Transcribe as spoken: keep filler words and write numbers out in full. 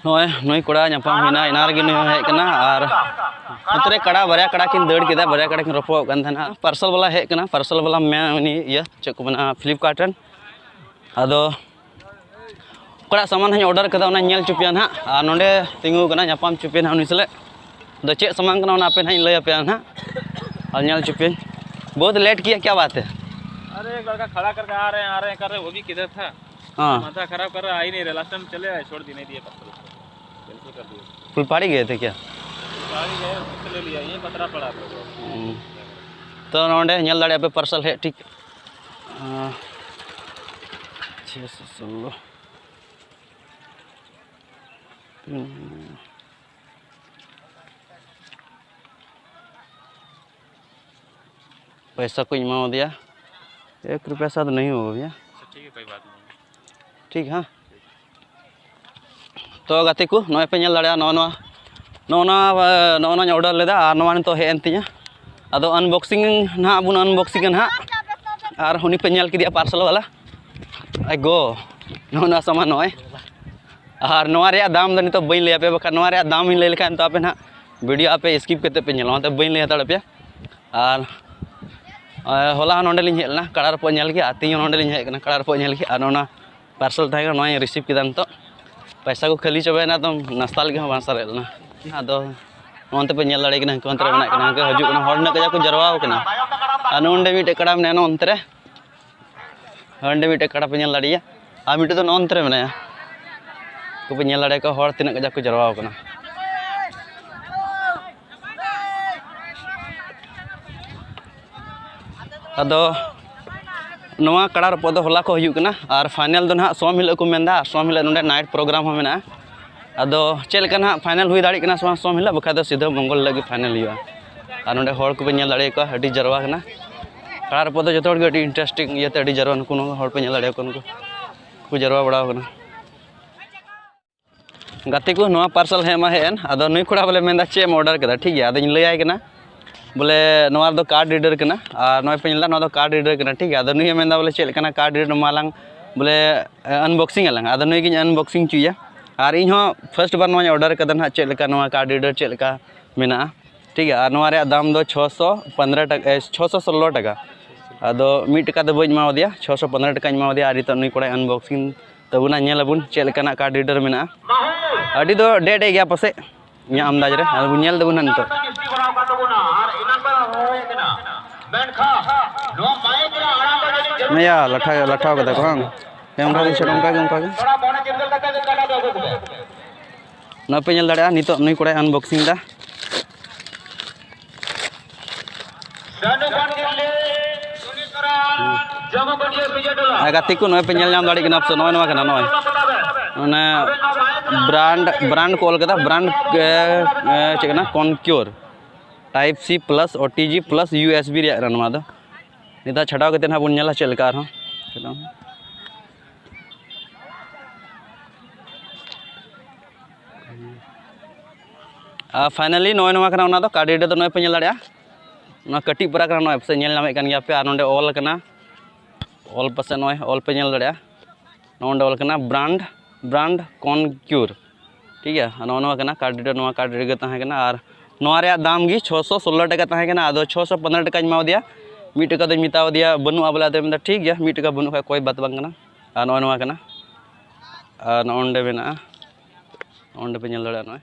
ᱱᱚᱜᱼᱚᱭ ᱱᱩᱭ ᱠᱚᱲᱟ ᱧᱟᱯᱟᱢ ᱦᱩᱭᱱᱟ, ᱮᱱᱟᱝ ᱨᱮᱜᱮ ᱱᱩᱭ ᱦᱚᱸ ᱦᱮᱡ ᱠᱟᱱᱟ᱾ ᱟᱨ ᱱᱚᱛᱮ ᱨᱮ ᱠᱟᱲᱟ, ᱵᱟᱨᱭᱟ ᱠᱟᱲᱟ ᱠᱤᱱ ᱫᱟᱹᱲ ᱠᱮᱫᱟ, ᱵᱟᱨᱭᱟ ᱠᱟᱲᱟ ᱠᱤᱱ ᱨᱚᱯᱚᱜ ᱠᱟᱱ ᱛᱟᱦᱮᱱᱟ᱾ ᱯᱟᱨᱥᱮᱞ ᱵᱟᱞᱟ ᱦᱮᱡ ᱠᱟᱱᱟ, ᱯᱟᱨᱥᱮᱞ ᱵᱟᱞᱟ ᱢᱮ ᱩᱱᱤ ᱤᱭᱟᱹ ᱪᱮᱫ ᱠᱚ ᱢᱮᱱᱟ, ᱯᱷᱞᱤᱯᱠᱟᱨᱴ ᱨᱮᱱ᱾ ᱟᱫᱚ ᱚᱠᱟᱴᱟᱜ ᱥᱟᱢᱟᱱ ᱦᱟᱸᱜ ᱤᱧ ᱚᱰᱟᱨ ᱠᱟᱫᱟ, ᱚᱱᱟᱧ ᱧᱮᱞ ᱦᱚᱪᱚ ᱯᱮᱭᱟ ᱱᱟᱦᱟᱜ᱾ ᱟᱨ ᱱᱚᱰᱮ ᱛᱤᱸᱜᱩ ᱠᱟᱱᱟ, ᱧᱟᱯᱟᱢ ᱦᱚᱪᱚ ᱯᱮᱭᱟ ᱱᱟᱦᱟᱜ ᱩᱱᱤ ᱥᱟᱞᱟᱜ᱾ ᱟᱫᱚ ᱪᱮᱫ ᱥᱟᱢᱟᱱ ᱠᱟᱱᱟ, ᱚᱱᱟ ᱟᱯᱮ ᱱᱟᱦᱟᱜ ᱤᱧ ᱞᱟᱹᱭ ᱟᱯᱮᱭᱟ ᱱᱟᱦᱟᱜ᱾ ᱟᱨ ᱧᱮᱞ ᱦᱚᱪᱚ ᱯᱮᱭᱟᱹᱧ᱾ बहुत लेट किया, क्या बात है? अरे, एक लड़का खड़ा करके आ रहे हैं, आ रहे हैं कर रहे, वो भी किधर था? हाँ। माथा खराब कर रहा है, आ ही नहीं रहा। लास्ट टाइम चले आए, छोड़ दी, नहीं दिए पत्थर। कैंसिल कर दिए। फुलपाड़ी गए थे क्या? फुलपाड़ी गए, उससे ले लिया, ये पतरा पड़ा आप लोगों को। हम्म। तो नोंडे ᱧᱮᱞ ᱫᱟᱲᱮᱭᱟᱜᱼᱟ ᱯᱮ, ᱯᱟᱨᱥᱮᱞ ᱦᱮᱡ ᱴᱷᱤᱠ, ᱟᱸ, ᱪᱷᱮ ᱥᱚ ᱥᱳᱞᱞᱳ᱾ ᱦᱩᱸ᱾ ᱯᱚᱭᱥᱟ ᱠᱚᱧ ᱮᱢᱟᱣᱟᱫᱮᱭᱟ, ᱮᱠ ᱨᱩᱯᱤᱭᱟ ᱥᱟᱛ ᱱᱟᱦᱤᱸ ᱦᱳᱜᱟ ᱵᱷᱟᱭᱟ᱾ ᱟᱪᱪᱷᱟ, ᱴᱷᱤᱠ ᱦᱮ, ᱠᱳᱭ ᱵᱟᱛ ᱱᱟᱦᱤᱸ᱾ ᱴᱷᱤᱠ, ᱦᱮᱸ᱾ ᱛᱚ ᱜᱟᱛᱮ ᱠᱚ, ᱱᱚᱜᱼᱚᱭ ᱯᱮ ᱧᱮᱞ ᱫᱟᱲᱮᱭᱟᱜᱼᱟ, ᱱᱚᱜᱼᱚ ᱱᱚᱣᱟ, ᱱᱚᱜᱼᱚ ᱱᱚᱣᱟ, ᱱᱚᱜᱼᱚ ᱱᱚᱣᱟᱧ ᱚᱰᱟᱨ ᱞᱮᱫᱟ ᱟᱨ ᱱᱚᱣᱟ ᱱᱤᱛᱚᱜ ᱦᱮᱡ ᱮᱱ ᱛᱤᱧᱟ᱾ ᱟᱫᱚ ᱟᱱᱵᱚᱠᱥᱤᱝ ᱱᱟᱦᱟᱜ ᱵᱚᱱ ᱟᱱᱵᱚᱠᱥᱤᱝᱟ ᱱᱟᱦᱟᱜ᱾ ᱟᱨ ᱩᱱᱤ ᱯᱮ ᱧᱮᱞ ᱠᱮᱫᱮᱭᱟ ᱯᱟᱨᱥᱮᱞ ᱵᱟᱞᱟ᱾ ᱟᱭ ᱜᱳ, ᱱᱚᱜᱼᱚ ᱱᱚᱣᱟ ᱥᱟᱢᱟᱱ ᱱᱚᱜᱼᱚᱭ᱾ ᱟᱨ ᱱᱚᱣᱟ ᱨᱮᱭᱟᱜ ᱫᱟᱢ ᱫᱚ ᱱᱤᱛᱚᱜ ᱵᱟᱹᱧ ᱞᱟᱹᱭ ᱟᱯᱮᱭᱟ, ᱵᱟᱠᱷᱟᱱ ᱱᱚᱣᱟ ᱨᱮᱭᱟᱜ ᱫᱟᱢ ᱤᱧ ᱞᱟᱹᱭ ᱞᱮᱠᱷᱟᱱ ᱱᱤᱛᱚᱜ ᱟᱯᱮ ᱱᱟᱦᱟᱜ ᱵᱷᱤᱰᱤᱭᱳ ᱟᱯᱮ ᱥᱠᱤᱯ ᱠᱟᱛᱮ ᱯᱮ ᱧᱮᱞᱟ, ᱚᱱᱟᱛᱮ ᱵᱟᱹᱧ ᱞᱟᱹᱭ ᱦᱟᱛᱟᱲ ᱟᱯᱮᱭᱟ᱾ ᱟᱨ, ᱟᱨ ᱦᱚᱞᱟ ᱦᱚᱸ ᱱᱚᱸᱰᱮ ᱞᱤᱧ ᱦᱮᱡ ᱞᱮᱱᱟ, ᱠᱟᱲᱟ ᱨᱚᱯᱚᱜ ᱧᱮᱞ ᱜᱮ, ᱟᱨ ᱛᱮᱦᱮᱧ ᱦᱚᱸ ᱱᱚᱸᱰᱮ ᱞᱤᱧ ᱦᱮᱡ ᱠᱟᱱᱟ, ᱠᱟᱲᱟ ᱨᱚᱯᱚᱜ ᱧᱮᱞ ᱜᱮ᱾ ᱟᱨ ᱚᱱᱟ ᱯᱟᱨᱥᱮᱞ ᱛᱟᱦᱮᱸ ᱠᱟᱱᱟ, ᱱᱚᱣᱟᱧ ᱨᱤᱥᱤᱵᱷ ᱠᱮᱫᱟ ᱱᱤᱛᱚᱜ᱾ ᱯᱚᱭᱥᱟ ᱠᱚ ᱠᱷᱟᱹᱞᱤ ᱪᱟᱵᱟᱭᱮᱱᱟ, ᱮᱠᱫᱚᱢ ᱱᱟᱥᱛᱟ ᱞᱟᱹᱜᱤᱫ ᱦᱚᱸ ᱵᱟᱝ ᱥᱟᱨᱮᱡ ᱞᱮᱱᱟ᱾ ᱟᱫᱚ ᱱᱚᱱᱛᱮ ᱯᱮ ᱧᱮᱞ ᱫᱟᱲᱮᱭᱟᱜ ᱠᱟᱱᱟ, ᱦᱟᱱᱠᱩ ᱦᱟᱱᱛᱮ ᱨᱮ ᱢᱮᱱᱟᱜ ᱠᱤᱱᱟ, ᱦᱟᱱᱠᱩ ᱦᱤᱡᱩᱜ ᱠᱟᱱᱟ, ᱦᱚᱲ ᱩᱱᱟᱹᱜ ᱠᱟᱡᱟᱠ ᱠᱚ ᱡᱟᱨᱣᱟ ᱟᱠᱟᱱᱟ᱾ ᱟᱨ ᱱᱚᱸᱰᱮ ᱢᱤᱫᱴᱮᱡ ᱠᱟᱲᱟ ᱢᱮᱱᱟᱭᱟ, ᱱᱚᱱᱛᱮ ᱨᱮ, ᱱᱚᱸᱰᱮ ᱢᱤᱫᱴᱮᱡ ᱠᱟᱲᱟ ᱯᱮ ᱧᱮᱞ ᱫᱟᱲᱮᱭᱟᱭᱟ, ᱟᱨ ᱢᱤᱫᱴᱮᱡ ᱫᱚ ᱱᱚᱱᱛᱮ ᱨᱮ ᱢᱮᱱᱟᱭᱟ᱾ ᱩᱱᱠᱩ ᱯᱮ ᱧᱮᱞ ᱫᱟᱲᱮᱭᱟᱠᱚᱣᱟ, ᱦᱚᱲ ᱛᱤᱱᱟᱹᱜ ᱠᱟᱡᱟᱠ ᱠᱚ ᱡᱟᱨᱣᱟ ᱟᱠᱟᱱᱟ᱾ ᱟᱫᱚ ᱱᱚᱣᱟ ᱠᱟᱲᱟ ᱨᱚᱯᱚᱜ ᱫᱚ ᱦᱚᱞᱟ ᱠᱚ ᱦᱩᱭᱩᱜ ᱠᱟᱱᱟ, ᱟᱨ ᱯᱷᱟᱭᱱᱮᱞ ᱫᱚ ᱱᱟᱦᱟᱜ ᱥᱳᱢ ᱦᱤᱞᱳᱜ ᱠᱚ ᱢᱮᱱᱫᱟ, ᱟᱨ ᱥᱳᱢ ᱦᱤᱞᱳᱜ ᱱᱚᱸᱰᱮ ᱱᱟᱭᱤᱴ ᱯᱨᱳᱜᱨᱟᱢ ᱦᱚᱸ ᱢᱮᱱᱟᱜᱼᱟ᱾ ᱟᱫᱚ ᱪᱮᱫ ᱞᱮᱠᱟ ᱱᱟᱦᱟᱜ ᱯᱷᱟᱭᱱᱮᱞ ᱦᱩᱭ ᱫᱟᱲᱮᱭᱟᱜ ᱠᱟᱱᱟ ᱥᱮ ᱵᱟᱝ ᱥᱳᱢ ᱦᱤᱞᱳᱜ, ᱵᱟᱠᱷᱟᱡ ᱫᱚ ᱥᱤᱫᱷᱟᱹ ᱢᱚᱝᱜᱚᱞ ᱦᱤᱞᱳᱜ ᱜᱮ ᱯᱷᱟᱭᱱᱮᱞ ᱦᱩᱭᱩᱜᱼᱟ᱾ ᱟᱨ ᱱᱚᱸᱰᱮ ᱦᱚᱲ ᱠᱚᱯᱮ ᱧᱮᱞ ᱫᱟᱲᱮᱭᱟᱠᱚᱣᱟ, ᱟᱹᱰᱤ ᱡᱟᱨᱣᱟ ᱠᱟᱱᱟ᱾ ᱠᱟᱲᱟ ᱨᱚᱯᱚᱜ ᱫᱚ ᱡᱚᱛᱚ ᱦᱚᱲ ᱜᱮ ᱟᱹᱰᱤ ᱤᱱᱴᱟᱨᱮᱥᱴᱤᱝ ᱤᱭᱟᱹᱛᱮ ᱟᱹᱰᱤ ᱡᱟᱨᱣᱟ, ᱱᱩᱠᱩ ᱱᱩᱠᱩ ᱦᱚᱲ ᱯᱮ ᱧᱮᱞ ᱫᱟᱲᱮᱭᱟᱠᱚᱣᱟ, ᱱᱩᱠᱩ ᱠᱚ ᱡᱟᱨᱣᱟ ᱵᱟᱲᱟᱣ ᱠᱟᱱᱟ᱾ ᱜᱟᱛᱮ ᱠᱚ, ᱱᱚᱣᱟ ᱯᱟᱨᱥᱮᱞ ᱦᱮᱡ ᱢᱟ ᱦᱮᱡ ᱮᱱ, ᱟᱫᱚ ᱱᱩᱭ ᱠᱚᱲᱟ ᱵᱚᱞᱮ ᱢᱮᱱᱫᱟ ᱪᱮᱫ ᱮᱢ ᱚᱰᱟᱨ ᱠᱮᱫᱟ, ᱴᱷᱤᱠ ᱜᱮᱭᱟ᱾ ᱟᱫᱚᱧ ᱞᱟᱹᱭᱟᱭ ᱠᱟᱱᱟ ᱵᱚᱞᱮ ᱱᱚᱣᱟ ᱫᱚ ᱠᱟᱨᱰ ᱨᱤᱰᱟᱨ ᱠᱟᱱᱟ, ᱟᱨ ᱱᱚᱜᱼᱚᱭ ᱯᱮ ᱧᱮᱞ ᱮᱫᱟ, ᱱᱚᱣᱟ ᱫᱚ ᱠᱟᱨᱰ ᱨᱤᱰᱟᱨ ᱠᱟᱱᱟ, ᱴᱷᱤᱠ ᱜᱮᱭᱟ᱾ ᱟᱫᱚ ᱱᱩᱭᱮ ᱢᱮᱱᱫᱟ ᱵᱚᱞᱮ ᱪᱮᱫ ᱞᱮᱠᱟᱱᱟ ᱠᱟᱨᱰ ᱨᱤᱰᱟᱨ, ᱱᱚᱣᱟ ᱞᱟᱝ ᱵᱚᱞᱮ ᱟᱱᱵᱚᱠᱥᱤᱝ ᱟᱞᱟᱝ᱾ ᱟᱫᱚ ᱱᱩᱭ ᱜᱤᱧ ᱟᱱᱵᱚᱠᱥᱤᱝ ᱦᱚᱪᱚᱭᱟ᱾ ᱟᱨ ᱤᱧ ᱦᱚᱸ ᱯᱷᱟᱥᱴ ᱵᱟᱨ ᱱᱚᱣᱟᱧ ᱚᱰᱟᱨ ᱠᱟᱫᱟ ᱱᱟᱦᱟᱜ, ᱪᱮᱫ ᱞᱮᱠᱟ ᱱᱚᱣᱟ ᱠᱟᱨᱰ ᱨᱤᱰᱟᱨ ᱪᱮᱫ ᱞᱮᱠᱟ ᱢᱮᱱᱟᱜᱼᱟ, ᱴᱷᱤᱠ ᱜᱮᱭᱟ᱾ ᱟᱨ ᱱᱚᱣᱟ ᱨᱮᱭᱟᱜ ᱫᱟᱢ ᱫᱚ ᱪᱷᱚᱥᱚ ᱯᱚᱱᱫᱽᱨᱚ ᱴᱟᱠᱟ, ᱮ, ᱪᱷᱚᱥᱚ ᱥᱳᱞᱞᱳ ᱴᱟᱠᱟ᱾ ᱟᱫᱚ ᱢᱤᱫ ᱴᱟᱠᱟ ᱫᱚ ᱵᱟᱹᱧ ᱮᱢᱟᱣᱟᱫᱮᱭᱟ, ᱪᱷᱚᱥᱚ ᱯᱚᱱᱫᱽᱨᱚ ᱴᱟᱠᱟᱧ ᱮᱢᱟᱣᱟᱫᱮᱭᱟ᱾ ᱟᱨ ᱱᱤᱛᱚᱜ ᱱᱩᱭ ᱠᱚᱲᱟᱭ ᱟᱱᱵᱚᱠᱥᱤᱝ ᱛᱟᱵᱚᱱᱟ, ᱧᱮᱞ ᱟᱵᱚᱱ ᱪᱮᱫ ᱞᱮᱠᱟᱱᱟᱜ ᱠᱟᱨᱰ ᱨᱤᱰᱟᱨ ᱢᱮᱱᱟᱜᱼᱟ᱾ ᱟᱹᱰᱤ ᱫᱚ ᱰᱮ ᱰᱮ ᱜᱮᱭᱟ ᱯᱟᱥᱮᱡ, ᱤᱧᱟᱹᱜ ᱟᱢᱫᱟᱡᱽ ᱨᱮ᱾ ᱟᱫᱚ ᱵᱚᱱ ᱧᱮᱞ ᱫᱟᱵᱚᱱ ᱦᱟᱸᱜ ᱱᱤᱛᱚᱜ᱾ ᱢᱮᱭᱟ, ᱞᱟᱴᱷᱟ, ᱞᱟᱴᱷᱟᱣ ᱠᱟᱫᱟ ᱠᱚ, ᱦᱟᱝ? ᱦᱮᱸ, ᱚᱱᱠᱟ ᱜᱮ ᱪᱷᱟᱰᱟ, ᱚᱱᱠᱟ ᱜᱮ, ᱚᱱᱠᱟ ᱜᱮ, ᱚᱱᱠᱟ ᱜᱮ᱾ ᱱᱚᱣᱟ ᱯᱮ ᱧᱮᱞ ᱫᱟᱲᱮᱭᱟᱜᱼᱟ, ᱱᱤᱛᱚᱜ ᱱᱩᱭ ᱠᱚᱲᱟᱭ ᱟᱱᱵᱚᱠᱥᱤᱝ ᱫᱟ᱾ ᱟᱨ ᱜᱟᱛᱮ ᱠᱚ, ᱱᱚᱜᱼᱚᱭ ᱯᱮ ᱧᱮᱞ ᱧᱟᱢ ᱫᱟᱲᱮᱭᱟᱜ ᱠᱟᱱᱟ ᱯᱟᱥᱮ, ᱱᱚᱜᱼᱚᱭ ᱱᱚᱣᱟ ᱠᱟᱱᱟ, ᱱᱚᱜᱼᱚᱭ ᱚᱱᱮ ᱵᱨᱟᱱᱰ, ᱵᱨᱟᱱᱰ ᱠᱚ ᱚᱞ ᱠᱟᱫᱟ, ᱵᱨᱟᱱᱰ, ᱮ, ᱮ, ᱪᱮᱫ ᱠᱟᱱᱟ, ᱠᱚᱱᱠᱤᱭᱳᱨ᱾ Type C plus O T G plus U S B ᱨᱮᱭᱟᱜ ᱠᱟᱱᱟ ᱱᱚᱣᱟ ᱫᱚ᱾ ᱱᱤᱛ ᱫᱷᱟᱣ ᱪᱷᱟᱰᱟᱣ ᱠᱟᱛᱮ ᱱᱟᱦᱟᱜ ᱵᱚᱱ ᱧᱮᱞᱟ ᱪᱮᱫ ᱞᱮᱠᱟ ᱟᱨᱦᱚᱸ᱾ ᱟᱨ ᱯᱷᱟᱭᱱᱟᱞᱤ ᱱᱚᱜᱼᱚᱭ ᱱᱚᱣᱟ ᱠᱟᱱᱟ, ᱚᱱᱟ ᱫᱚ ᱠᱟᱨᱰ ᱨᱤᱰᱟᱨ ᱫᱚ ᱱᱚᱜᱼᱚᱭ ᱯᱮ ᱧᱮᱞ ᱫᱟᱲᱮᱭᱟᱜᱼᱟ, ᱱᱚᱣᱟ ᱠᱟᱹᱴᱤᱡ ᱯᱟᱨᱟ ᱠᱟᱱᱟ, ᱱᱚᱜᱼᱚᱭ ᱯᱟᱥᱮᱡ ᱧᱮᱞ ᱧᱟᱢᱮᱫ ᱠᱟᱱ ᱜᱮᱭᱟ ᱯᱮ᱾ ᱟᱨ ᱱᱚᱰᱮ ᱚᱞ ᱠᱟᱱᱟ, ᱚᱞ ᱯᱟᱥᱮᱡ ᱱᱚᱜᱼᱚᱭ ᱚᱞ ᱯᱮ ᱧᱮᱞ ᱫᱟᱲᱮᱭᱟᱜᱼᱟ, ᱱᱚᱜᱼᱚᱭ ᱱᱚᱰᱮ ᱚᱞ ᱠᱟᱱᱟ ᱵᱨᱟᱱᱰ, ᱵᱨᱟᱱᱰ ᱠᱚᱱᱠᱤᱭᱳᱨ, ᱴᱷᱤᱠ ᱜᱮᱭᱟ᱾ ᱟᱨ ᱱᱚᱜᱼᱚ ᱱᱚᱣᱟ ᱠᱟᱱᱟ ᱠᱟᱨᱰ ᱨᱤᱰᱟᱨ, ᱱᱚᱣᱟ ᱠᱟᱨᱰ ᱨᱤᱰᱟᱨ ᱜᱮ ᱛᱟᱦᱮᱸ ᱠᱟᱱᱟ᱾ ᱟᱨ ᱱᱚᱣᱟ ᱨᱮᱭᱟᱜ ᱫᱟᱢ ᱜᱮ ᱪᱷᱚᱥᱚ ᱥᱳᱞᱞᱳ ᱴᱟᱠᱟ ᱛᱟᱦᱮᱸ ᱠᱟᱱᱟ, ᱟᱫᱚ ᱪᱷᱚᱥᱚ ᱯᱚᱱᱫᱽᱨᱚ ᱴᱟᱠᱟᱧ ᱮᱢᱟᱣᱟᱫᱮᱭᱟ, ᱢᱤᱫ ᱴᱟᱠᱟ ᱫᱚᱧ ᱢᱮᱛᱟᱣ ᱫᱮᱭᱟ ᱵᱟᱹᱱᱩᱜᱼᱟ ᱵᱚᱞᱮ, ᱟᱫᱚᱭ ᱢᱮᱱᱫᱟ ᱴᱷᱤᱠ ᱜᱮᱭᱟ, ᱢᱤᱫ ᱴᱟᱠᱟ ᱵᱟᱹᱱᱩᱜ ᱠᱷᱟᱡ ᱠᱳᱭ ᱵᱟᱛ ᱵᱟᱝ ᱠᱟᱱᱟ᱾ ᱟᱨ ᱱᱚᱜᱼᱚᱭ ᱱᱚᱸᱰᱮ ᱢᱮᱱᱟᱜᱼᱟ, ᱱᱚᱜᱼᱚᱭ ᱱᱚᱸᱰᱮ ᱯᱮ ᱧᱮᱞ ᱫᱟᱲᱮᱭᱟᱜᱼᱟ ᱱᱚᱜᱼᱚᱭ᱾